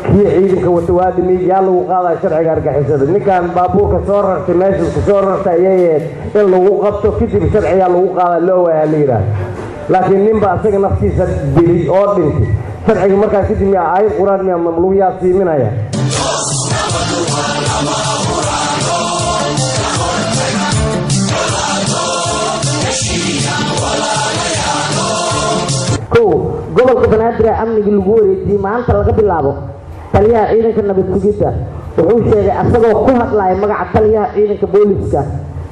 Kii ciidanka wata waa dhimay. Yaa lagu qaadaya sharciga argagixisada? Ninkan baabuurka soo rartay, meesha ku soo rartay ayay ahayd in lagu qabto, kadib sharcigaa lagu qaada loo waayaa la yidhaahdo. Laakiin ninba asaga naftiisa dilay oo dhintay, sharciga markaas kadib miyaa aayad Qur-aan miyaa lagu yaasiiminaya? Kow, gobolka Banaadir ee amnigii lagu wareejiyey maanta laga bilaabo, taliyaha ciidanka nabad sugidda wuxuu sheegay, asagoo ku hadlaya magaca taliyaha ciidanka booliska,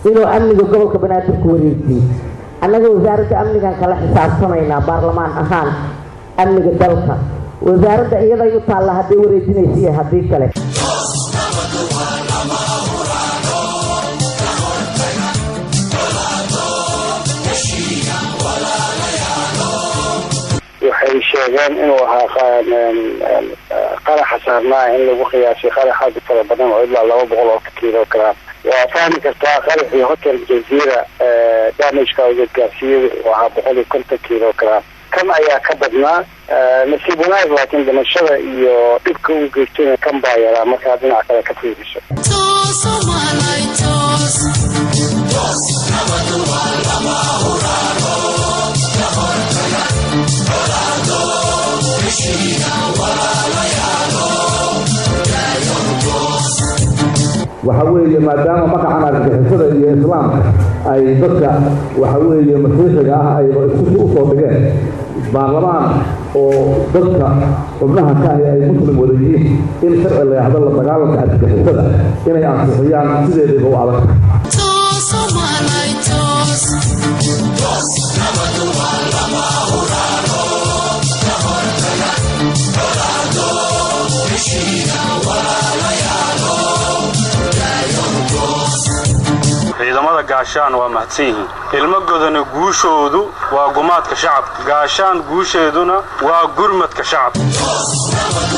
inuu amniga gobolka Banaadir ku wareejiyey. Annaga wasaaradda amnigan kala xisaabtamaynaa baarlamaan ahaan. Amniga dalka wasaaradda iyaday u taalla, hadday wareejinaysa iyo haddii kale. Waxay sheegeen inuu ahaa qaraxa saarnaa in lagu qiyaasay qarax aad u fara badan oo ilaa 200 oo kilogram. Waa fahmi kartaa, qaraxii Hotel Jazeera damageka uu gaarsiiyey wuxuu ahaa 150 kilogram, kan ayaa ka badnaa, nasiib wanaag. Laakiin dhimashada iyo dhibka uu geystayna kan baa yaraa markaa dhinac kale ka fiiriso. Waxa weeye, maadaama magacan argagixisada iyo Islaamka ay dadka, waxa weeye, Masiixiga ah ayba isku usoo dhigeen, baarlamaan oo dadka xubnaha ka ahi ay Muslim wada yihiin, in sharci la yidhaahdo la dagaalanka argagixisada inay ansixiyaan sideedayba u adag. Ciidamada Gaashaan waa mahadsan yihiin. Ilmo Godane guushoodu waa gumaadka shacabka, Gaashaan guusheeduna waa gurmadka shacabka.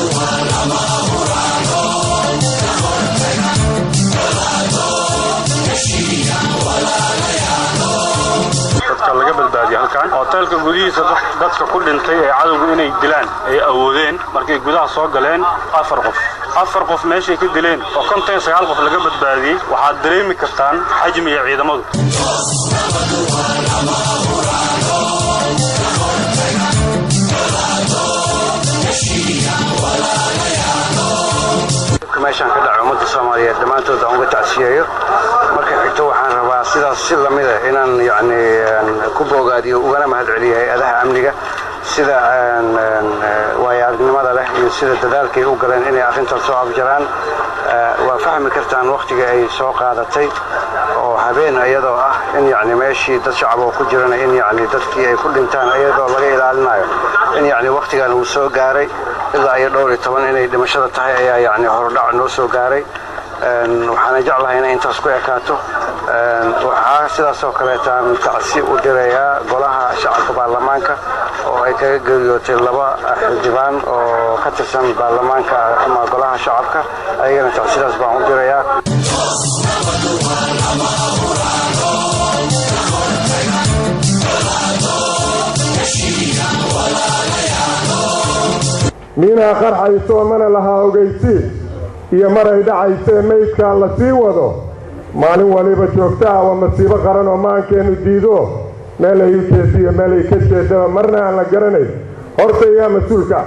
Dadka laga badbaadiya halkan hoteelka gudihiisa, dadka ku dhintay ee cadowga inay dilaan ay awoodeen markay gudaha soo galeen, afar qof. Afar qof meeshay ka dileen oo 59 qof laga badbaadiyey, waxaad dareemi kartaan xajmiga ciidamadu. Meeshaan ka dhacay ummadda Soomaaliyeed dhammaantood aan uga tacsiyeeyo. Marka xigto, waxaan rabaa sidaas si lamida inaan yacni ku boogaadiyo ugana mahadceliyo hay-adaha amniga sida waayo aragnimada leh iyo sida dadaalkay u galeen inay arrintan soo afjaraan. Waa fahmi kartaan wakhtiga ay soo qaadatay oo habeen iyadoo ah in yacni meeshii dad shacab oo ku jirana in yacni dadkii ay ku dhintaan, iyadoo laga ilaalinayo in yacni wakhtigan uu soo gaaray ilaa iyo dhowr iyo toban inay dhimashada tahay ayaa yacni horudhac noo soo gaaray. Waxaana jeclahay inay intaas ku ekaato. Waxaa sidaas oo kaleetaan tacsi u dirayaa Golaha Shacabka, baarlamaanka, oo ay kaga geeriyootay laba xildhibaan oo ka tirsan baarlamaanka ama Golaha Shacabka. Ayagana tacsidaas baan u dirayaa. Miinaa qarxaysoo mana lahaa ogeysiin iyo maray dhacaysee maydkaa la sii wado maalin waliba joogta ah, waa masiibo qaran oo maankeennu diido. Meel ay u jeediyo meel ay ka jeedaba marna aan la garanayn. Horta yaa mas-uulka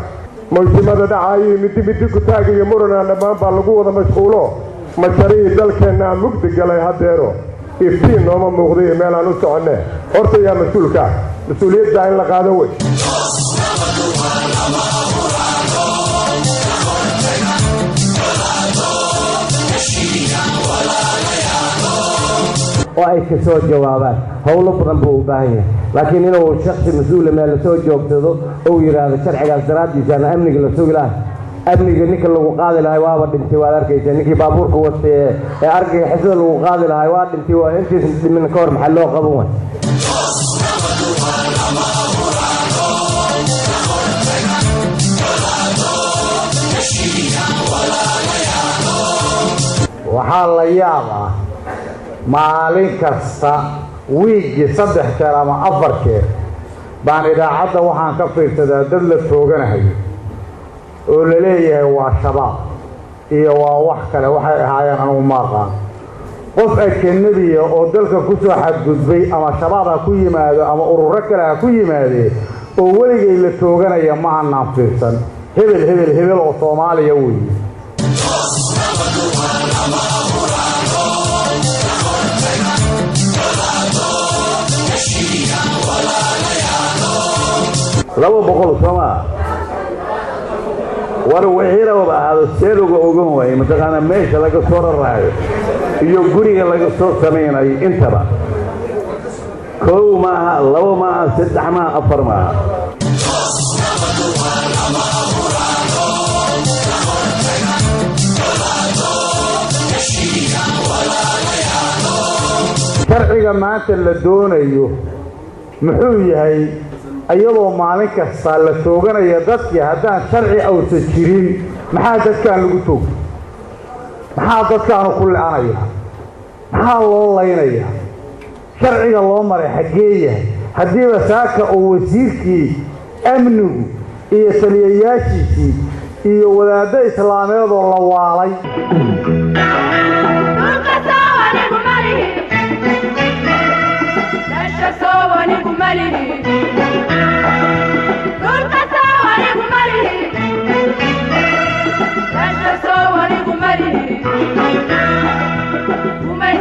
mawsimada dhacaayii midi midi kutaag iyo muranaa dhammaan baa lagu wada mashquulo? Masharihii dalkeennaa mugdi galay haddeero, iftiin nooma muuqdayo meelaan u soconne. Horta yaa mas-uulka? Mas-uuliyaddaa in la qaado wey. Oo ay ka soo jawaabaan howlo badan buu u baahan yahay, laakiin inuu shaksi mas-uula meel lasoo joogsado ou yidhaahdo sharcigaas daraaddiisa ana amniga la sugi lahay, amniga ninka lagu qaadi lahay waaba dhintay. Waad arkaysa, ninkii baabuurka watay ee argagixisada lagu qaadi lahay waa dhintay. Waa intiisa dhimin ka hor maxaa loo qaban way? Waxaa la yaab ah, maalin kasta, wiiggii saddex jeer ama afar jeer baan idaacadda waxaan ka fiirsadaa dad la tooganahayo. Oo la leeyahay waa Shabaab iyo waa wax kale, waxay ahaayeen anugu ma aqaan. Qof ajanabiya oo dalka ku soo xadgudbay, ama Shabaab ha ku yimaado ama ururo kale ha ku yimaadee, oo weligay la tooganaya ma aanaan fiirsan. Hebel, hebel, hebel oo Soomaaliya weeye. 200 soomaa war wixii rababa ahaado, see lagu ogan waayey mataqaanaa meesha laga soo raraayo iyo guriga laga soo samaynayo intaba? Kow maaha, labo maaha, saddex maaha, afar maaha. Sharciga maanta la doonayo muxuu yahay, iyadoo maalin kasta la tooganaya dadkii? Haddaan sharci awsa jirin, maxaa dadkaan lagu toog? Maxaa dadkaanu ku li'anaya? Maxaa loo laynaya? Sharciga loo maray xaggee yahay, haddiiba saaka oo wasiirkii amnigu iyo taliyayaashiisii iyo wadaaddo islaameedoo la waalay? Dhulka soo anigu malihi, dhasha soo anigu malihi. Dhulka soo anigu malihi, dhasha soo anigu malihi. Gumaysi.